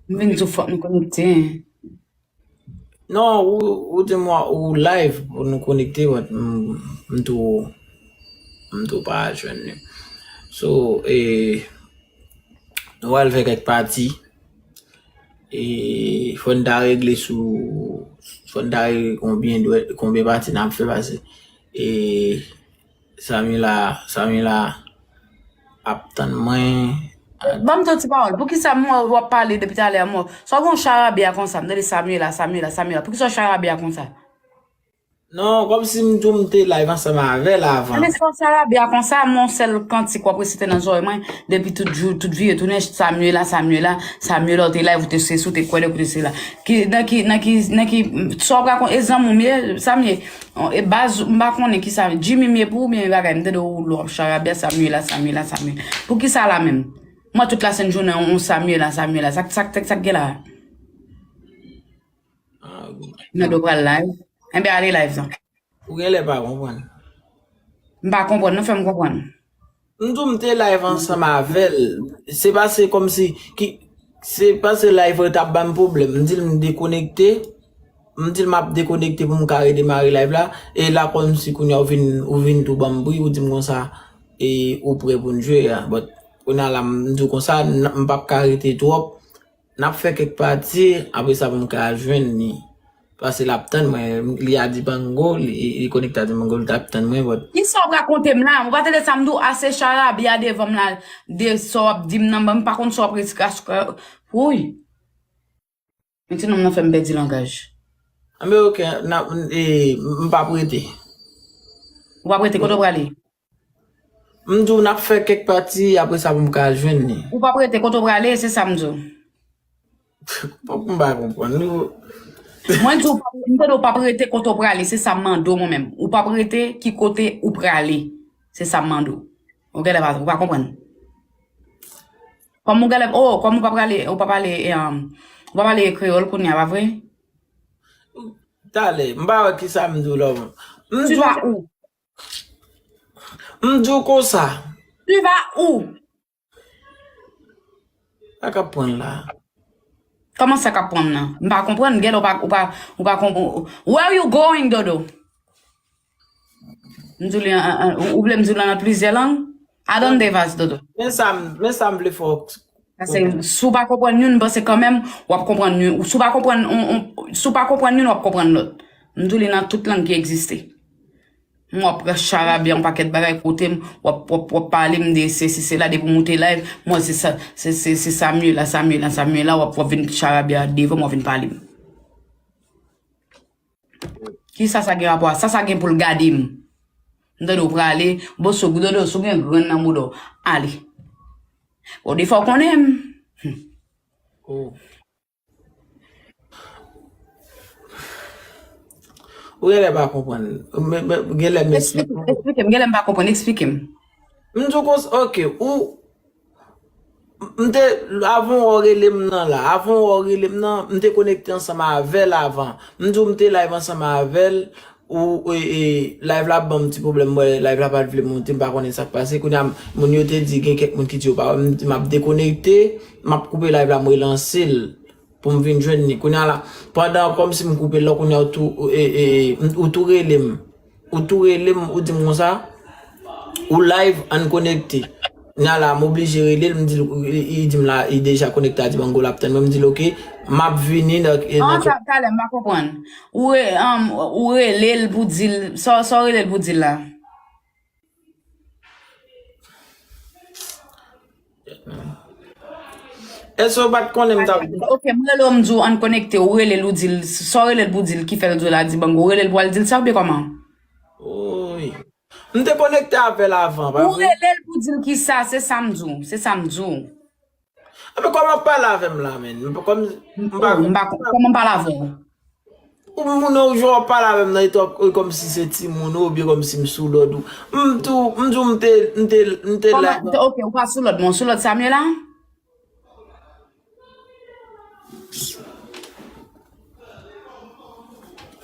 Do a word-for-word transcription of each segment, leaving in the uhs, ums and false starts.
M vin di w fòk nou konekte. Non, ou, ou di m ou live pou nou konekte, but m, m tou, m tou pa jwenn li. So, e, nou pral fè kèk pati. E, fò n ta regle sou, fò n ta regle konbyen, dwè- konbyen pati n ap fè pase. E, Samuela, Samuela ap tann mwen. Ban m yon ti pawòl. Poukisa m wè w ap pale depi talè a, m wè sa w gen yon charabya konsa? M tande Samuela, Samuela, Samuela. Poukisa w charabya konsa? Non, kòmsi m tou m te live ansanm avè l avan. Tande sa w charabya konsa, m yon sèl kantik w ap resite nan zòrèy mwen depi tout jou, tout vire tounen, Samuela, Samuela, Samuela, w te live, ou te sesi, ou te kwè, ou te sela. Ki, nan ki, nan ki, nan ki, sa w ap rakonte, e zanmi w m ye, sa m ye. E baz, m pa konnen kisa, Jimmy m ye pou ou, byen bagay, m tande w lè w ap charabya, Samuela, Samuela, Samuela. Poukisa la menm? Mwen tout lasent jounen, on Samuela, Samuela. Sa, sa, sa, sa k gen la? Ah, Nan do pral live. Enben, ale live lan. Ou genlè pa konprann. M pa konprann, non, fè m konprann. M di w m te live ansanm avè l. Se pa se kòmsi ki, se pa se live t ap ban m pwoblèm. M di l m dekonekte. M di l m ap dekonekte pou m ka redemare live la. E la kòmsi kounye a ou vin, ou vin tou ban m bri, ou di m konsa, e ou prè pou n jwe a. But kounye a la, m di w konsa, n- m p ap ka rete twòp. N ap fè kèk pati, apre sa pou m ka jwenn li. Paske l ap tann mwen, li a Dibango, li, li konekte a Dibango, li t ap tann mwen, but Kisa w ap rakonte m la? Ou pa tande sa m di w a, se charabya devan m la, de sa w ap di m nan, m pa konn sa w ap resi-, wouy. Men ti nonm nan fè m pèdi langaj. Anben, ok, n ap, e, m p ap rete. Ou p ap rete, kote w prale? M di w n ap fè kèk pati, apre sa pou m ka jwenn li. Ou p ap rete, kote w prale, se sa m di w. Fòk m pa konprann nou. Mwen di w, m tande w p ap rete kote w prale, se sa m mande w mwen menm. Ou p ap rete ki kote ou prale, se sa m mande w. Ou genlè pa, ou pa konprann. Kòm ou genlè, oh, kòm ou pa prale, ou pa pale, e, um, ou pa pale kreyòl kounye a, pa vre? Talè, m pa wè kisa m di w la. M di w, Tu vas où? M di w konsa. Tu vas où? Sa k ap pran la? Kòman sa k ap pran nan? M pa konprann, gèlè ou pa, ou pa, ou pa konprann. Where you going, Dodo? M di w li an, an, an, ou vle m di w l nan plizyè lang? Adonde vas, Dodo. Men sa m, men sa m vle fè w. Paske si w pa konprann youn, m panse kanmenm w ap konprann youn. Si w pa konprann, on, on, si w pa konprann youn, w ap konprann lòt. M di w li nan tout lang ki egziste. M w ap pran charabya, yon pakèt bagay kote m, w ap, w ap, w ap pale m de sesi, sela, depi w moute live, mwen se sa, se, se, se Samuela, Samuela, Samuela, w ap, w ap vin charabya devan m, w ap vin pale m. Kisa sa gen rapò a? Sa, sa gen pou l gade m. M tande w prale, bon, si w, Dodo, si w gen grenn nan bouda w, ale. Bon, defwa w konnen m. Hmm. Oh. Ou genlè pa konprann. Men, men, genlè m Eksplike m, eksplike m. Genlè m pa konprann, eksplike m. M di w konsa, ok, ou, m te, avan w rele m nan la, avan w rele m nan, m te konekte ansanm avè l avan. M di w m te live ansanm avè l, ou, e, e, live la ban m ti pwoblèm, mwen, live la pa t vle monte, m pa konnen sa k pase. Kounye a, moun yo te di, gen kèk moun ki di yo pa wè m, m di m ap dekonekte, m ap koupe live la, m relanse l. Pou m vin jwenn li. Kounye a la, pandan kòmsi m koupe l la, kounye a ou tou, e, e, ou tou rele m. Ou tou rele m, ou di m konsa, ou live, ann konekte. Kounye a la, m oblije rele l, m di l, li, li di m la, li deja konekte a Dibango, l ap tann mwen, m di l, ok, m ap vini nan, e, nan. An, sa, talè, m pa konprann. Ou re-, um, ou rele l pou di l, sa, sa w rele l pou di l la? Èske w pa t konnen m t ap. Ok, m rele w, m di w ann konekte, ou rele l, ou di l, sa w rele l pou di l ki fè l di w la, Dibango, ou rele l pou w al di l sa oubyen kòman? Wi. M te konekte avè l avan, pa vre? Ou rele l pou di l kisa, se sa m di w, se sa m di w. Epi kòman w pale avè m la, menn? M pa, m pa, m pa, kòman m pale avè w? Ou moun ou jwe w ap pale avè m nan, e twòp, e kòmsi se timoun ou, oubyen kòmsi m sou lòd ou. M tou, m di w m te, m te, m te la. Kòman, ok, ou pa sou lòd, men w sou lòd Samuela?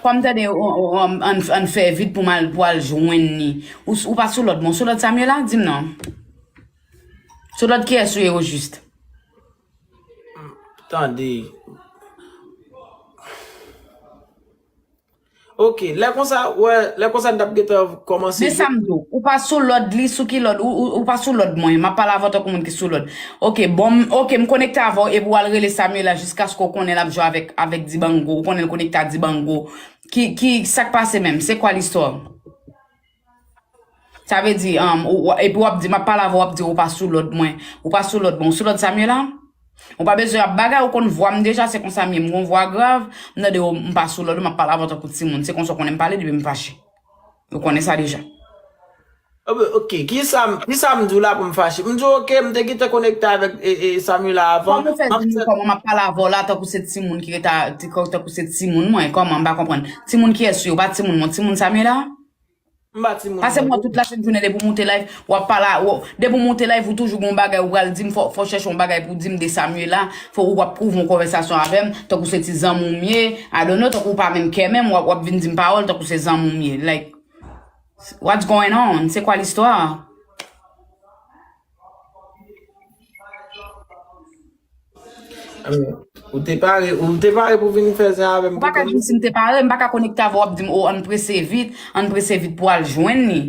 Kòm tande, o, o, o, ann, ann fè vit pou m al, pou al jwenn li. Ou, ou pa sou lòd, men w sou lòd Samuela? Di m non. Sou lòd kiyès ou ye ojis? Tande. Ok, lè konsa, wè, lè konsa n t ap gentan kòmanse. Men sa m di w, ou pa sou lòd li, sou ki lòd, ou, ou, ou pa sou lòd mwen, m ap pale avè w tankou moun ki sou lòd. Ok, bon, m- ok, m konekte avè w epi w al rele Samuela jiskaske w konnen l ap jwe avèk, avèk Dibango, ou konnen l konekte a Dibango. Ki, ki, sa k pase menm? Se kwa listwa? Sa vle di, um, ou, ou- epi w ap di, m ap pale avè w, w ap di ou pa sou lòd mwen. Ou pa sou lòd mwen, ou sou lòd Samuela? Ou pa bezwen ap bagay, ou konn vwa m deja, se konsa m ye, m gon vwa grav, m tande w, m pa sou lòd ou, m ap pale avè w tankou timoun. Se konsa w konnen m pale depi m fache. Ou konnen sa deja. Ah ben, ok, kisa m, kisa m di w la pou m fache? M di w, ok, m te gentan konekte avèk e, e, Samuela avan. Kòman w fè di m kòman m ap pale avè w la tankou se timoun ki rete a, ti- tankou se timoun mwen, kòman m pa konprann? Timoun kiyès ou ye? Ou pa timoun mwen, timoun Samuela? M pa timoun mwen. Pase mwen tout lasenn jounen depi w moute live, w ap pale, w- depi w moute live, ou toujou gon bagay ou pral di m, fò, fò chèche yon bagay pou w di m de Samuela, fò ou ap ouvri yon konvèsasyon avè m, tankou se ti zanmi w m ye, I don't know, tankou w pa menm kè menm, w ap, w ap vin di m pawòl, tankou se zanmi w m ye. Like, what's going on? Se kwa listwa? Ou te pare, ou te pare pou vin fè zen avè m pou konnen? Ou pa ka di m si m te pare, m pa ka konekte avè w, w ap di m, o, ann prese vit, ann prese vit pou al jwenn li.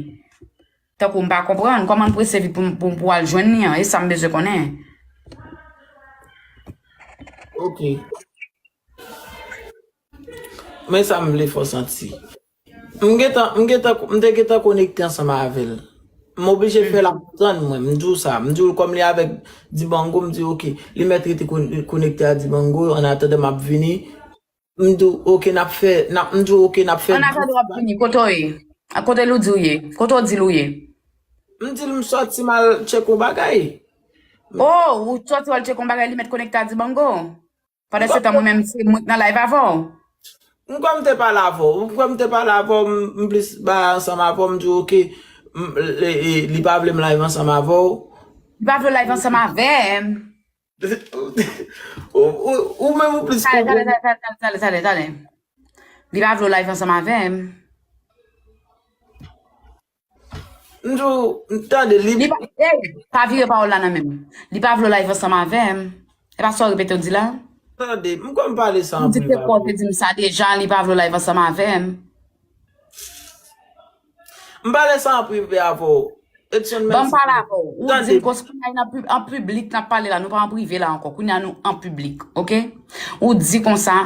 Tankou m pa konprann, kòman ann prese vit pou, pou, pou al jwenn li an? E sa m bezwen konnen. Ok. Men sa m vle fè w santi. M gentan, m gentan, m te gentan konekte ansanm avè l. M oblije fè l ap tann mwen, m di w sa. M di w kòm li avèk Dibango, m di ok, li mèt rete kon- konekte a Dibango, an atandan m ap vini. M di w ok, n ap fè, n ap, m di w ok, n ap fè. An atandan w ap vini, kote w ye? A kote l ou di w ye? Kote w di l ou ye? M di l m sòti m al tcheke yon bagay. Oh, ou sòti w al tcheke yon bagay, li mèt konekte a Dibango? Pandan se tan, mwen menm, se mwen k nan live avè w. M kwè m te pale avè w. M kwè m te pale avè w, m, m plis bay ansanm avè w, m di w, ok, m, e, e, li pa vle m live ansanm avè w. Li pa vle w live ansanm avè m. Ou, ou, ou menm ou plis konprann. Tale, tale, tale, tale, tale, tale, tale. Li pa vle w live ansanm avè m. M di w, tande, li Li pa, ey, pa vire pawòl la nan men m. Li pa vle w live ansanm avè m. E pa sa w repete w di la? Tande, m kwè m pale sa an prive avè w. Ou di se pa w te di m sa deja, li pa vle w live ansanm avè m. M pale sa an prive avè w. Edson, ban m pale avè w. Ou di m konsa, kounye a nan pib- an piblik n ap pale la, nou pa an prive la ankò. Kounye a nou an piblik, ok? Ou di konsa,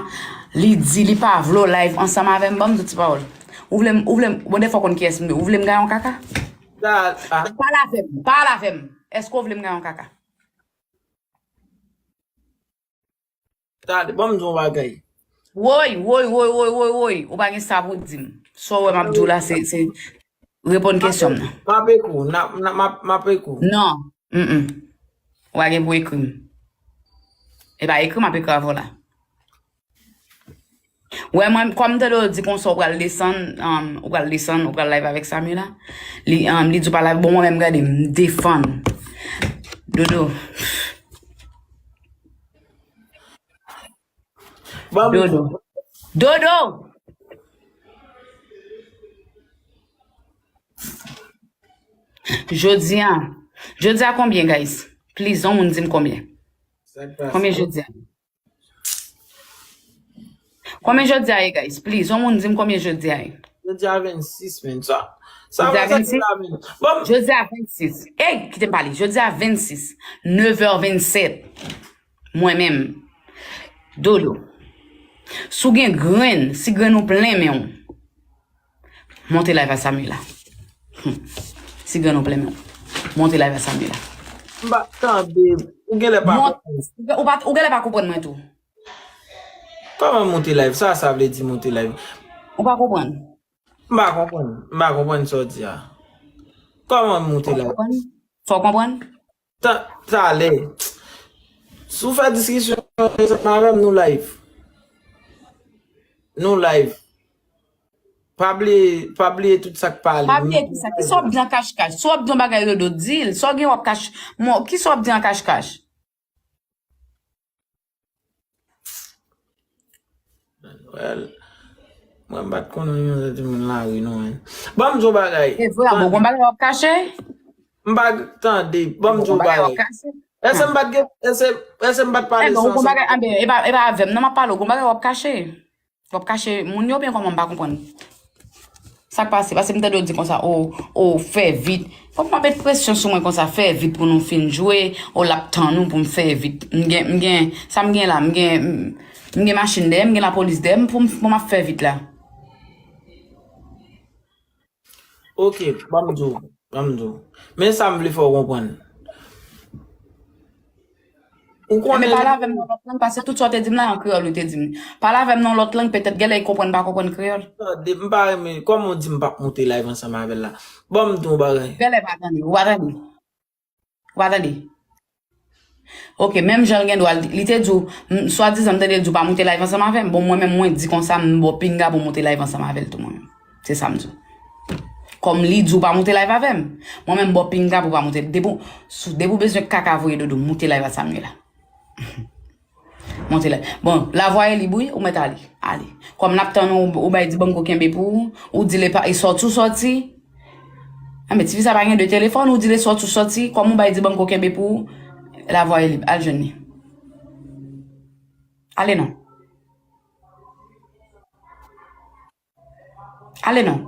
li di li pa vle w live ansanm avè m. Ban m di w ti pawòl. Ou vle m, ou vle m, bon, defwa w konn kiyès m ye. Ou vle m gaye yon kaka? Pale avè m, pale avè m. Èske w vle m gaye yon kaka? Tande, ban m di w yon bagay. Woy, woy, woy, woy, woy, woy. Ou pa gen sa pou w di m. Sa w wè m ap di w la, se, se reponn kesyon m nan. M ap ekri w, n ap, n ap, m ap, m ap ekri w. Non. Mm, mm. Ou pa gen pou ekri m. E pa ekri m ap ekri avè w la. Wè, mwen, kòm m tande w di konsa, ou pral desann, um, ou pral desann, ou pral live avèk Samuela. Li, um, li di w pa live. Bon, mwen menm, gade, m defann. Dodo. Dodo. Dodo! Jodi a. Jodi a konbyen, guys? Please, yon moun di m konbyen. Konbyen jodi a? Konbyen jodi a ye, guys? Please, yon moun di m konbyen jodi a ye. Jodi a vennsis, men. Sa, sa jodi a vennsis? Bon. Jodi a vennsis. Ey, kite m pale. Jodi a vennsis. Nevè vennsèt. Mwen menm. Dodo. Si w gen grenn, si grenn ou plen men w, monte live a Samuela. Hmm. Si grenn ou plen men w, monte live a Samuela. M pa tande. Ou genlè pa konprann. Ou pa, ou genlè pa konprann mwen tou. Kòman monte live? Sa, sa vle di monte live? Ou pa konprann? M pa konprann. M pa konprann sa w di a. Kòman monte live? Fò w konprann? Ta-, talè. Si w fè diskisyon ansanm avè m, nou live. Nou live. Pa bliye, pa bliye tout sa k pale. Pa bliye ki sa. Ki sa w ap di an kachkach? Si w ap di yon bagay, Dodo, di l. Sa w gen w ap kach-, mo-, ki sa w ap di an kachkach? Well, mwen m pa t konnen yon timoun lari non, men. Ban m di w bagay. E vre, bon, gon bagay w ap kache? M pa tande. Ban m di w bagay. Gon bagay w ap kache? Èske m pa t gen, èske, èske m pa t pale Enben, sa ou gon ansanm? Bagay, enben, e pa, e pa avè m, non, m ap pale, ou gon bagay w ap kache. W ap kache moun yo, byen kòman m pa konprann. Sa k pase? Paske m tande w di konsa, o, o, fè vit. Fòk w ap met presyon sou mwen konsa, fè vit pou nou fin jwe, o, l ap tann ou pou m fè vit. M gen, m gen, sa m gen la, m gen, m gen machin dèyè m, m gen lapolis dèyè m, pou m, pou m ap fè vit la. Ok, ban m di w, ban m di w. Men sa m vle fè w konprann. Ou konnen. Enben, pale avè m nan lòt lang, paske tout sa w te di m la, an kreyòl ou te di m. Pale avè m nan lòt lang, petèt, genlè, li konprann, pa konprann kreyòl. Tande, m pa renmen, kòman w di m p ap moute live ansanm avè l la? Ban m di w yon bagay. Genlè pa tande, ou pa tande. Ou pa tande. Ok, menm jan l gen dwa, li te di w, m, swadizan m tande l di w pa moute live ansanm avè m. Bon, mwen menm, mwen di konsa, m ba w pinga pou w moute live ansanm avè l tou, mwen menm. Se sa m di w. Kòm li di w pa moute live avè m, mwen menm, m ba w pinga pou w pa moute. Depi w, sou, depi w bezwen kaka voye dodo, moute live a Samuela. Monte la. Bon, lavwa e lib, wi, ou mèt ale. Ale. Kòm n ap tann ou, ou bay Dibango kenbe pou ou, ou di l e pa, e sòti ou sòti. Anben, tifi sa pa gen de telefòn, ou di l e sòti ou sòti, kòm ou bay Dibango kenbe pou ou, lavwa e lib, al jwenn li. Ale non. Ale non.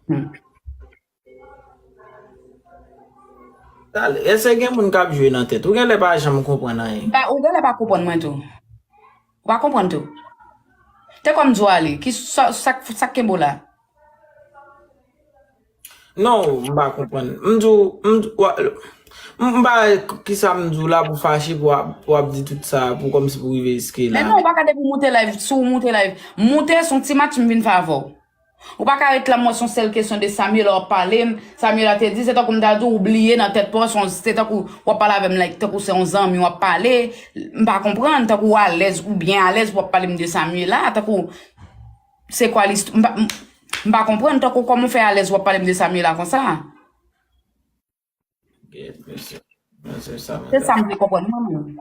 Hmm. Tande, èske gen moun k ap jwe nan tèt? Ou genlè pa janm konprann anyen. Ba, ou genlè pa konprann mwen tou. Ou pa konprann tou. Te kòm di w ale, ki sa, sa, sa k kenbe w la? Non, m pa konprann. M di w, m di w, wa- m m pa kisa m di w la pou fache, pou w ap, pou w ap di tout sa, pou kòmsi pou rive jiske la. Men non, ou pa ka depi w moute live, si w moute live. Moute, se yon ti match m vin fè avè w. Ou pa ka ret la, m wè se yon sèl kesyon de Samuela w ap pale m. Samuela te di, se tankou m ta di w, ou bliye nan tèt pa w, se yon- se tankou w ap pale avè m like, tankou se yon zanmi w ap pale. M pa konprann, tankou w alèz, ou byen alèz pou w ap pale m de Samuela, tankou se kwa list-, m pa, m, m pa konprann, tankou kòman w fè alèz w ap pale m de Samuela konsa. Gen, mesye. Mesye sa, Se sa m vle konprann mwen menm.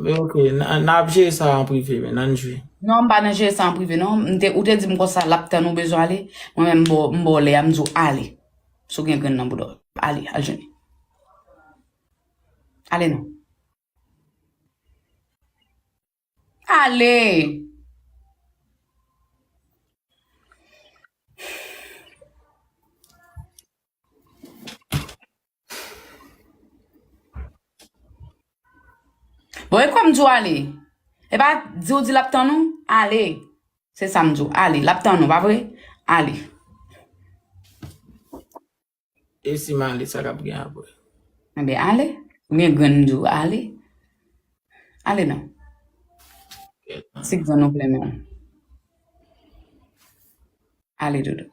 Men ok, n a- n ap jere sa an prive, men n ann jwe. Non, m pa nan jere sa an prive, non. M te, ou te di m konsa, l ap tann ou bezwen ale. Mwen menm, m ba w- m ba w lè a, m di w ale. Si w gen grenn nan bouda w, ale, al jwenn li. Ale non. Ale! Bon, e kòm di w ale? E pa di w di l ap tann ou? Ale. Se sa m di w. Ale. L ap tann ou, pa vre? Ale. E si m ale, sa k ap gen apre? Enben, ale. Ou gen grenn m di w, ale. Ale non. Si grenn ou plen men w. Ale, dodo.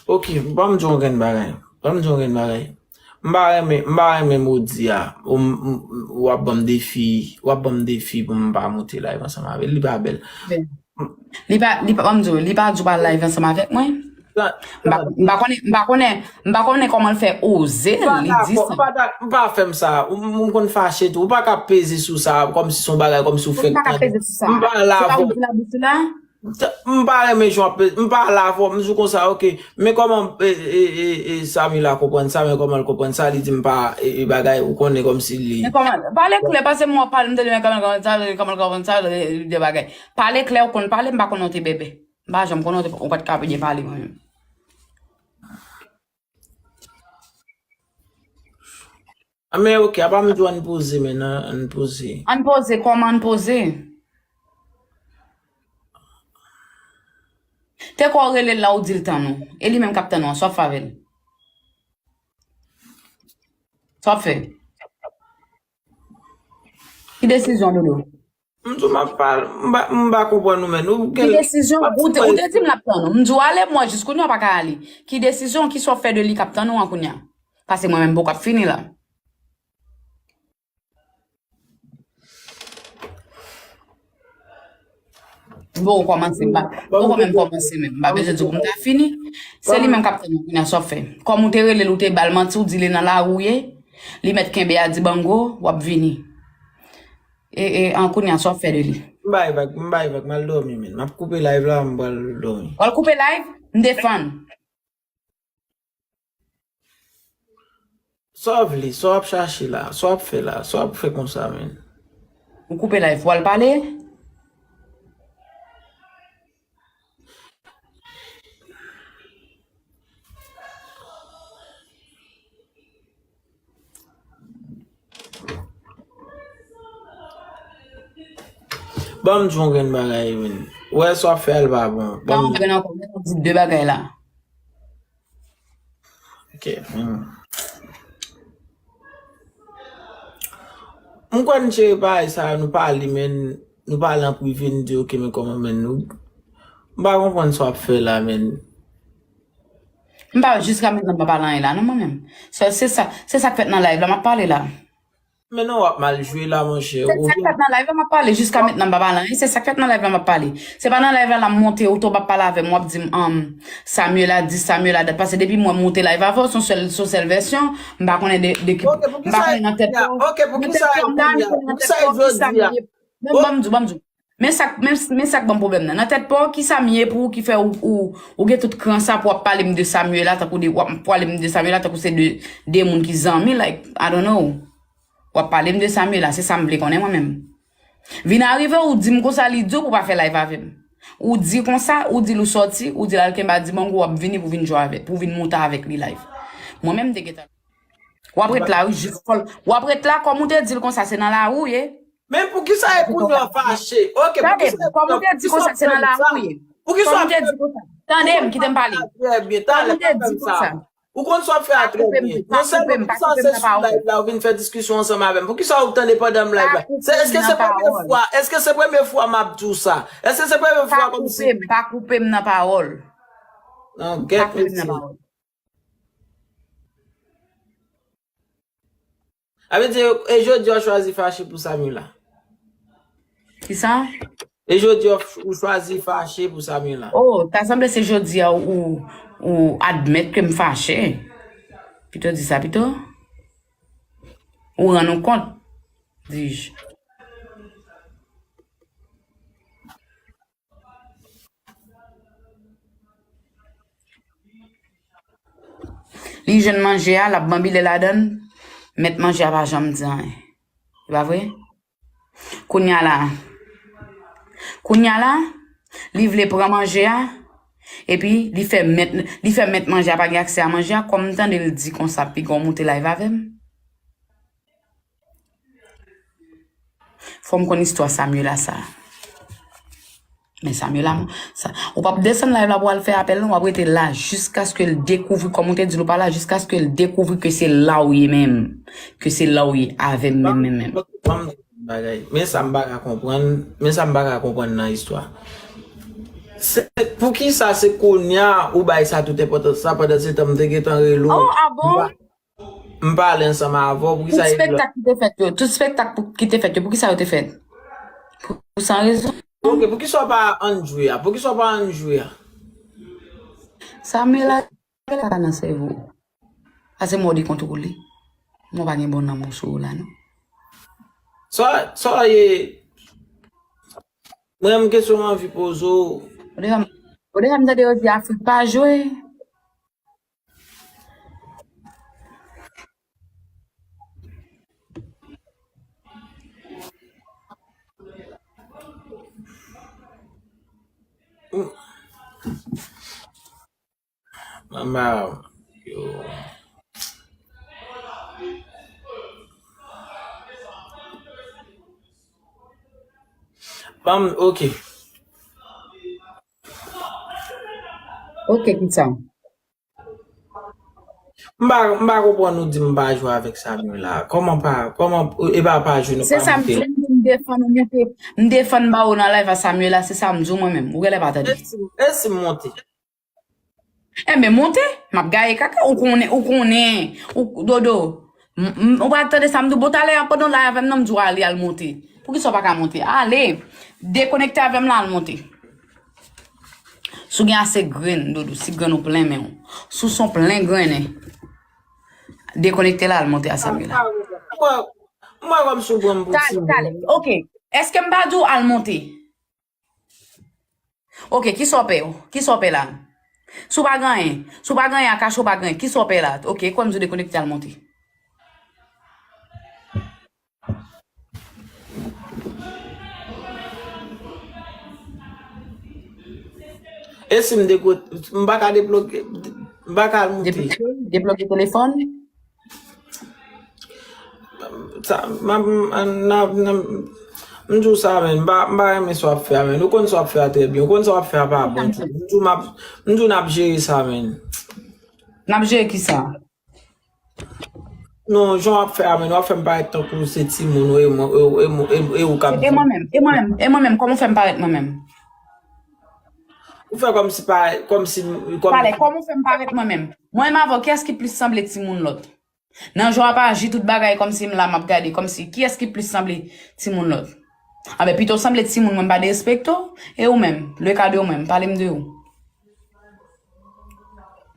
Ok, ban m di w yon grenn bagay. Ban m di w yon grenn bagay. M pa renmen, m pa renmen modi a. Ou, m- m- w ap ban m defi, w ap ban m defi pou m pa moute live ansanm avè l. Li pa bèl. Li pa, li pa, ban m di w, li pa di w pa live ansanm avèk mwen. M pa, m pa konnen, m pa konnen, m pa konnen kòman l fè oze, li di sa. M pa fè m sa. Ou, m konn fache tou. Ou pa ka peze sou sa kòmsi se yon bagay, kòmsi ou fenk tande. M pa la avè w. M pa renmen jan w ap peze. M pa la avè w. M di w konsa, ok. Men kòman e, e, e, e, Samuela konprann sa, men kòman l konprann sa, li di m pa e, e, bagay, ou konnen kòmsi li. Men kòman? Pale klè, paske mwen w ap pale, m tande men kòman l konprann sa, kòman l konprann sa, de bagay. Pale klè, ou konn pale, m pa konnen w te bèbè. M pa janm konnen w te, ou pa t ka byen pale mwen menm. Men ok, apa m di w ann poze, men ann poze. Ann poze, kòman ann poze? Te kwè w rele l la, ou di l tann ou. E li menm k ap tann ou an, sa w ap fè avè l? Sa w ap fè? Ki desizyon, Dodo? M di w m ap pale, m pa, m pa konprann ou menm. Ou gen. Ki desizyon? Ou te, ou te di m l ap tann ou. M di w ale, mwen jis kounye a w pa ka ale. Ki desizyon, kisa w fè de li k ap tann ou an kounye a? Paske mwen menm m poko ap fini la. M poko kòmanse, m pa, m poko menm kòmanse menm. M pa bezwen di w pou m ta fini. Se li menm k ap tann ou kounye a, sa w ap fè? Kòm ou te rele l, ou te ba l manti, ou di li nan lari w ye, li mèt kenbe a Dibango, w ap vini. E, e, an kounye a, sa w ap fè de li? M bay vag, m bay vag, m al dòmi, men. M ap koupe live la, m pral dòmi. W al koupe live? M defann. Sa w vle, sa w ap chache la, sa w ap fè la, sa w ap fè konsa, menn. Ou koupe live pou al pale? Ban m di yon grenn bagay, menn. Ou wè sa w ap fè a, l pa bon. Ban m di. Yon grenn ankò, men ou di de bagay la. Ok. Hmm. M kwè n cheri bagay sa, nou pale, menn. Nou pale an prive, n di, ok, men kòman, menn, nou. M pa konprann sa w ap fè la, menn. M pa, jiska mentnan, m pa pale anyen la, non, mwen menm. Se, se sa, se sa k fèt nan live la, m ap pale la. Men non, w ap mal jwe la, monchè. Se sa k fèt nan live la, m ap pale. Jiska mentnan, m pa pale anyen. Se sa k fèt nan live la, m ap pale. Se pa nan live la, la m monte, ou tonbe ap pale avè m, w ap di m, um, Samuela di, Samuela dat. Paske depi mwen monte live avè w, se yon sèl, se yon sèl vèsyon. M pa konnen de, de ki, m pa konnen nan tèt pa w. Nan tèt pa w, m pa konnen nan tèt pa w ki Samuela. Ban m di w, ban m di w. Men sa, men, men sa k ban m pwoblèm nan. Nan tèt pa w, ki sa m ye pou w ki fè ou, ou, ou gen tout kran sa pou w ap pale m de Samuela, tankou de, w ap pale m de Samuela, tankou se de, de moun ki zanmi, like, I don't know. W ap pale m de Samuela, se sa m vle konnen mwen menm. Vin arive, ou di m konsa, li di w pou w pa fè live avè m. Ou di konsa, ou di l ou sòti, ou di l al kenbe a Dimango, w ap vini pou vin jwe avè, pou vin monte avèk li live. Mwen menm, m te gentan. W ap ret la, wi, jis fò l. W ap ret la, kòm ou te di l konsa, se nan lari w ye. Men poukisa e kounye w fache? Ok, poukisa e kounye w fache? Poukisa w ap fè m sa? Poukisa w ap fè m sa? Trè byen, talè, pa fè m sa. Ou konn sa w ap fè a trè byen. Non sèlman poukisa w sèl sou live la, ou vin fè diskisyon ansanm avè m. Poukisa ou tande pandan m live la? Se, èske se premye fwa? Èske se premye fwa m ap di w sa? Èske se premye fwa kòmsi? Pa koupe m, pa koupe m nan pawòl. Non, gèt mesye. Sa vle di, e jodi a w chwazi fache pou Samuela? Kisa? E jodi a w ch-, ou chwazi fache pou Samuela? Oh, ta sanble se jodi a ou, ou admèt ke m fache. Pito di sa pito. Ou rann ou kont, dis-je. Li jwenn manje a, l ap banbile ladan l, mèt manje a pa janm di anyen. Se pa vre? Kounye a la, kounye a la, li vle pran manje a, epi li fè mèt, li fè mèt manje a pa gen aksè a manje a, kòm m tande l di konsa, piga w monte live avè m. Fò m konn istwa Samuela sa. Men Samuela, sa, ou p ap desann live la pou al fè apèl, non, w ap rete la jiskaske l dekouvri, kòm ou te di l ou pa la, jiskaske l dekouvri ke se la w ye menm, ke se la w ye avè m menm, menm, menm. Bagay. Men sa m pa ka konprann, men sa m pa ka konprann nan istwa. Se, poukisa se kounye a ou bay sa tout enpòtans la, pandan se tan m te gentan rele w? Oh, ah bon? M pale ansanm avè w, poukisa e... Tout spektak ki te fèt yo, tout spektak pou, ki te fèt yo, poukisa yo te fèt? Pou, pou san rezon. Ok, poukisa w pa ann jwe a? Poukisa w pa ann jwe a? Samuela, Samuela pa nan sèvo. Pase mò dekontwole. Mò pa gen bon nanm sou ou la, non. Sa, sa ye. Mwen, m kesyon m anvi poze w. Ou deja, ou deja m tande yo di Afrik pa jwe. Mama, yo. Ban m, ok. Ok, kisa? M pa, m pa konprann ou di m pa jwe avèk Samuela. Kòman pa, kòman, e pa, pa jwe, nou pa monte. Se sa m di, m defann ou monte. M defann ba ou nan live a Samuela, se sa m di w mwen menm. Ou genlè pa tande. E si, e si m monte? Enben, monte. M ap gaye kaka. Ou konnen, ou konnen. Ou, Dodo. M, m, ou pa tande sa m di w, bon, talè a, pandan w la avè m nan, m di w ale, al monte. Poukisa w pa ka monte? Ale. Dekonekte avè m la, al monte. Si w gen ase grenn, Dodo, si grenn ou plen men w. Si w son plen grennen, dekonekte la, al monte a Samuela. Mwen, mwen kòmsi w pran m pou timoun. Talè, talè. Ok. Èske m pa di w al monte? Ok, kisa w pè? Kisa w pè la? Si w pa gen anyen, si w pa gen anyen a kache, w pa gen anyen. Kisa w pè la? Ok, kwè m di w dekonekte al monte. E si m dekote, m pa ka debloke, m pa ka al monte. Debloke, debloke telefòn? Sa, m ap, m, n ap, n ap, m di w sa, men, m pa, m pa renmen sa w ap fè a, men. Ou konn sa w ap fè a trè byen. Ou konn sa w ap fè a pa bon tou. M di w m ap, m di w n ap jere sa, men. N ap jere kisa? Non, jan w ap fè a, men, w ap fè m parèt tankou se timoun, e mwen, e, e, e, e ou k ap E mwen menm, e mwen menm, e mwen menm, kòman w fè m parèt mwen menm? Ou fè kòmsi pa, kòmsi, kòm Pale, kòman w fè m parèt mwen menm? Mwen menm avè w, kiyès ki plis sanble timoun lòt? Nan jan w ap aji tout bagay kòmsi m la m ap gade, kòmsi kiyès ki plis sanble timoun lòt? Anben, pito w sanble timoun mwen m pa derespekte w, e ou menm, le ka de ou menm, pale m de ou.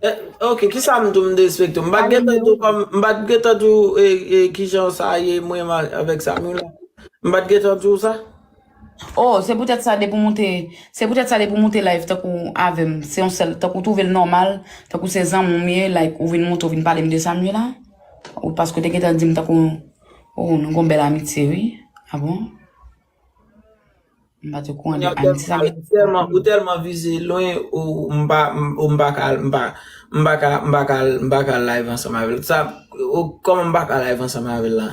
Eh, ok, kisa m di w m derespekte w? M pa t gentan di w kòm, m pa t gentan di w, eh, eh, kijan sa ye, mwen menm avèk Samuela. M pa t gentan di w sa? Oh, se poutèt sa depi w moute, se poutèt sa depi w moute live tankou avè m, se yon sèl, tankou w twouve l nòmal, tankou se zanmi w m ye, like, ou vin moute, ou vin pale m de Samuela? Ou paske w te gentan di m tankou, oh, nou gon bèl amitye, wi. Ah bon? M pa te okouran de Kounya ou amiti sa, tèlman, men ou tèlman, ou tèlman vize lwen, ou m pa, m, ou m pa ka, m pa, m pa ka, m pa ka, m pa ka live ansanm avè l. Sa, ou, kòman m pa ka live ansanm avè l la?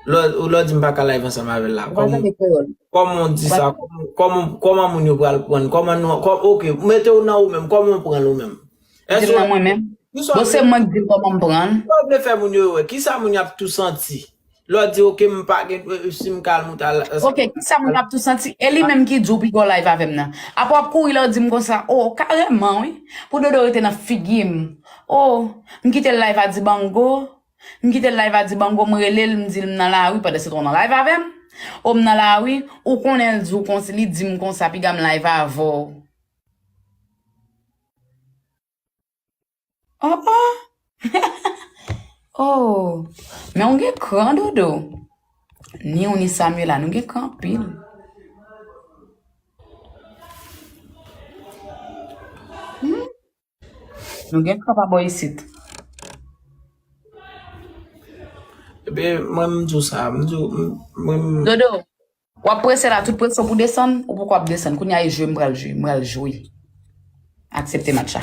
Lè, ou lè w di m pa ka live ansanm avè l la, Ou pa kòman, tande kreyòl. Kòman w di Ou pa sa? Kòman, kòman, kòman moun yo pral pran l? Kòman nou, kò, ok, mete w nan ou menm, kòman w pran l ou menm? Di l nan mwen menm. Bon, se mwen k di l kòman m pran l. Kisa w vle fè moun yo wè? Kisa moun y ap tou santi? Lè w di, ok, m pa gen, si m ka al moute al, Ok, kisa moun ap tou santi? E li menm ki di w piga w live avè m nan. Apre w ap kouri lè w di m konsa, oh, karèman, wi. Pou Dodo rete nan figi m. Oh, m kite l live a Dibango. M kite l live a Dibango, m rele l, m di l m nan lari, pandan se tan w nan live avè m. Oh, m nan lari, ou konnen l di w konsa, li di m konsa, piga m live avè w. Oh, oh. Oh. Men w gen kran, Dodo. Ni w ni Samuela, nou gen kran anpil. Hmm? Nou gen kran pa bò isit. Ebyen, mwen, m di w sa, m di w, m, mwen, m Dodo, w ap prese la, tout presyon pou desann, ou poko ap desann. Kounye a, e jwe m pral jwe, m pral jwe. Aksepte match la.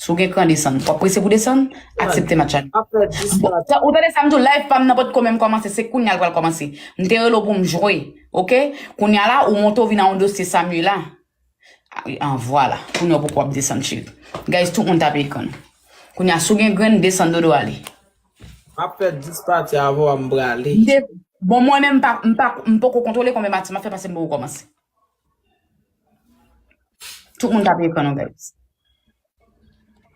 Si w gen kran desann, w ap prese pou desann, aksepte match la. Ap fè dis Bon, match. ta- ou tande sa m di w, live pa m nan potko menm kòmanse, se kounye a l pral kòmanse. M te rele w pou m jwe, ok? Kounye a la, ou monte w vin a yon dosye Samuela. Ah, vwala. Kounye a w poko ap desann, cheri. Guys, tout moun tape ekran nou. Kounye a, si w gen grenn, desann Dodo ale. M ap fè dis pati avè w, m prale. M te- Bon, mwen menm, m pa, m pa, m poko kontwole konbyen pati m ap fè paske m poko kòmanse. Tout moun tape ekran nou, guys.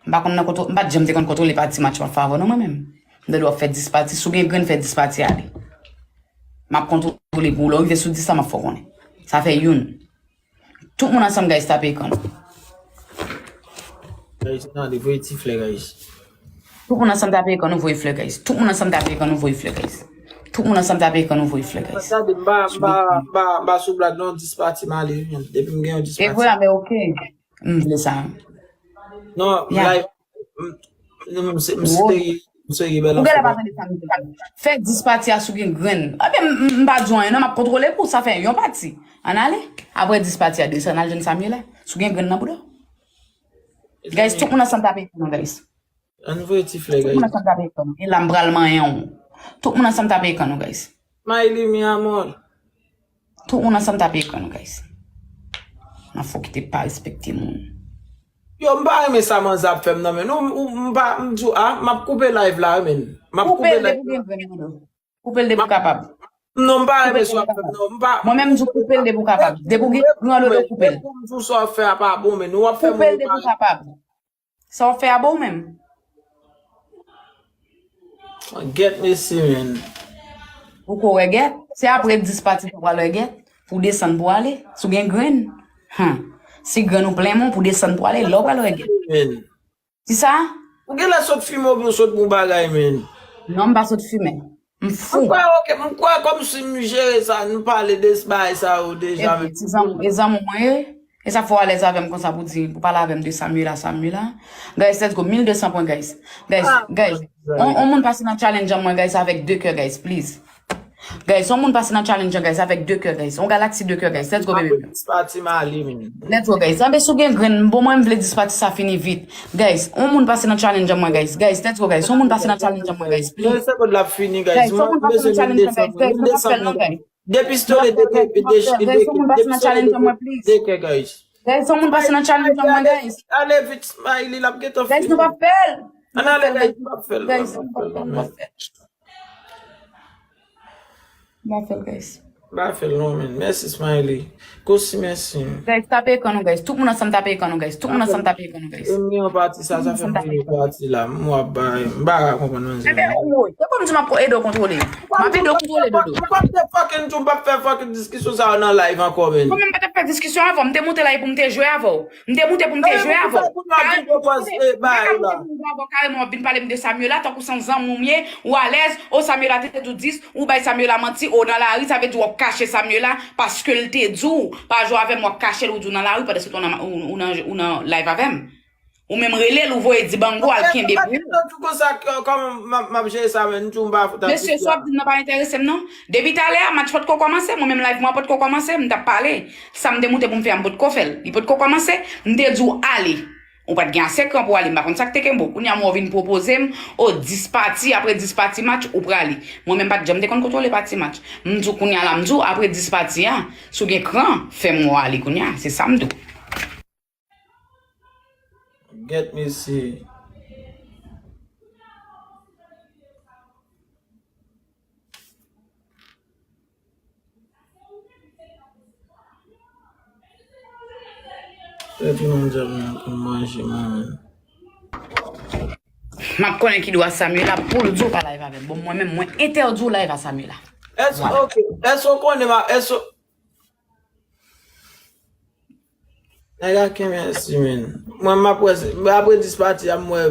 M pa konn nan kontwo-, m pa t janm te konn kontwole pati match m ap fè avè w non, mwen menm. M tande w ap fè dis pati, si w gen grenn fè dis pati ale. M ap kontwole pou w, lè w rive sou dis la, m ap fè w konnen. Sa fè youn. Tout moun ansanm, guys, tape ekran nou. Guys, tande, voye ti flè, guys. Tout moun ansanm tape ekran nou, voye flè, guys. Tout moun ansanm tape ekran nou, voye flè, guys. Tout moun ansanm tape ekran nou, voye flè, guys. Tande, m pa, m pa, m pa, m pa sou blag non, dis pati m ale, wi, men. Depi m gen yon dis E pati. vre, men ok. M vle sa. Non, Ya. Like, m, m, m se- m Wo. serye, m serye, bèl Ou genlè pa anfòm. tande sa m di la. Fè dis pati a si w gen grenn. Ebyen, m, m, m pa di w anyen, non, m ap kontwole pou sa fè yon pati. Ann ale. Apre dis pati a, desann al jwenn Samuela. Si w gen grenn nan bouda w. Guys, tout moun ansanm tape ekran nou, guys. Ann voye ti flè, Tout moun guys. ansanm tape ekran nou. E la, m pral manyen w. Tout moun ansanm tape ekran nou, guys. Mayli, mi amor. Tout moun ansanm tape ekran nou, guys. Nan fò ki te pa respekte moun. Yo, m pa renmen sa manzè ap fè m nan, men. Non, m, m pa, m di w, ah, m ap koupe live la, wi, men. M ap Koupe koupe l live depi w la. gen grenn, Dodo. Koupe l depi w kapab. Non, m pa Koupe renmen l sa w depi w ap fè m, kapab. non. M pa, Mwen menm, m di w koupe l depi w kapab. Depi w gen grenn, Dodo, koupe l. Depi w di w sa w ap fè a pa bon, men. Ou ap fè Koupe l moun depi w kapab. Sa w ap fè a bon ou menm? Gèt mesye, men. Ou ko wè gèt? Se apre dis pati pou w al wè gèt. Pou w desann pou w ale. Si w gen grenn. Hum. Si grenn ou plen men, pou w desann pou w ale, la w pral wè gèt. Men. Ki sa? Ou genlè sot fimen oubyen w sot bon bagay, men. Non, m pa sot fimen. M M fou. kwè, ok, m kwè kòmsi m jere sa, nou pale de bagay sa yo deja, Epi, men. ti zanmi, e zanmi mwen ye. E sa fè w alèz avè m konsa pou di, pou pale avè m de Samuela, Samuela. Guys, let's go. Mil de san pwen, guys. Guys, guys. On, on moun pase nan challenge an mwen, guys, avèk de kè, guys, please. Guys, on moun pase nan challenge an, guys, avèk de kè, guys. On galaksi de kè, guys. Let's go, baby. Dis pati m ale, men. Let's go, guys. Anben, si w gen grenn, bon, mwen, m vle dis pati sa fini vit. Guys, on moun pase nan challenge an mwen, guys. Guys, let's go, guys. On moun pase nan challenge an mwen, guys, please. Guys, on moun pase nan challenge an, guys. Guys, nou pa fè l non, guys. Depi story de de de de de kè, guys. Guys, on moun pase nan challenge an mwen, guys. Ale vit, Smiley, l ap gentan fini. Guys, nou pa fè l. Ann ale, guys, nou pa fè l. Guys, nou pa fè l, nou pa fè l. M pa fè l, guys. M pa fè l non, men. Mèsi, Smiley. Kosi, mèsi. Guys, tape ekran nou, guys. Tout moun ansanm tape ekran nou, guys. Tout moun ansanm tape ekran nou, guys. E m gen yon pati sa, sa fè m gen yon pati la. M w ap bay. M pa ka konprann manzè. Ebyen, woy. Se kòmsi m ap ede w kontwole. M ap ede w kontwole, Dodo. M p ap fè fucking, m p ap fè fucking diskisyon sa yo nan live ankò, men. Mwen menm pa t ap fè diskisyon avè w. M te moute la pou m te jwe avè w. M te moute pou m te jwe avè w. Kareman, m te moute pou m jwe avè w, kareman w ap vin pale m de Samuela, tankou se yon zanmi w m ye, ou alèz, o Samuela te di w dis, ou bay Samuela manti, o nan lari, sa vle di w ap kache Samuela, paske l te di w, pa jwe avè m, w ap kache l, ou di w nan lari, pandan se tan w nan, ou, ou nan, ou nan live avè m. Ou menm rele l, ou voye di Bango, al kenbe pou ou. Mesye, sa w ap di m nan pa enterese m, non. Depi talè a, match potko kòmanse, mwen menm live mwen potko kòmanse, m t ap pale. Sa m te moute pou m fè a, m potko fè l. Li potko kòmanse, m te di w ale. Ou pa t gen ase kran pou w ale, m pa konn sa k te kenbe w. Kounye a, mwen w vin pwopoze m, o, dis pati, apre dis pati match, ou prale. Mwen menm pa t janm te konn kontwole pati match. M di w kounye a la, m di w, apre dis pati a, si w gen kran, fè m wè w ale kounye a. Se sa m di w. Gèt mesye. Tèt ou nan dyab nan pou manje mwen menm. M ap konnen ki dwa Samuela pou l di w pa live avè m. Bon, mwen menm, mwen entèdi w live a Samuela. Èske, ok, èske w konnen ma, èske Nèg a kenbe si men. Mwen m ap wè, apre dis pati a, m wè,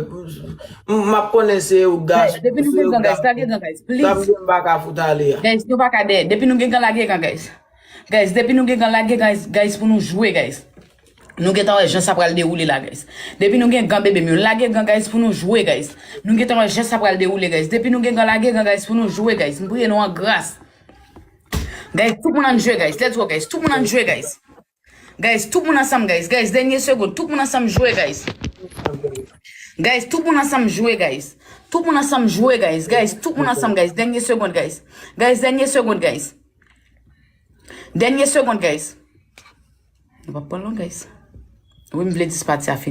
m ap konnen se ou gas. Guys, depi nou gen gan, guys, lage gan, guys, please. Sa m gen m pa ka fout ale a. Guys, nou pa ka dèyè. Depi nou gen gan, lage gan, guys. Guys, depi nou gen gan, lage gan, guys, guys, pou nou jwe, guys. Nou gentan wè jan sa pral dewoule la, guys. Depi nou gen gan, bebe m yo, lage gan, guys, pou nou jwe, guys. Nou gentan wè jan sa pral dewoule, guys. Depi nou gen gan, lage gan, guys, pou nou jwe, guys. M priye nou an gras. Guys, tout moun ann jwe, guys. Let's go, guys. Tout moun ann jwe, guys. Guys, tout moun ansanm, guys. Guys, dènye segonn. Tout moun ansanm jwe, guys. Guys, tout moun ansanm jwe, guys. Tout moun ansanm jwe, guys. Guys, tout moun ansanm, guys. Dènye segonn, guys. Guys, dènye segonn, guys. Dènye segonn, guys. Nou p ap pran long, guys. Wi, m vle dis pati a fini.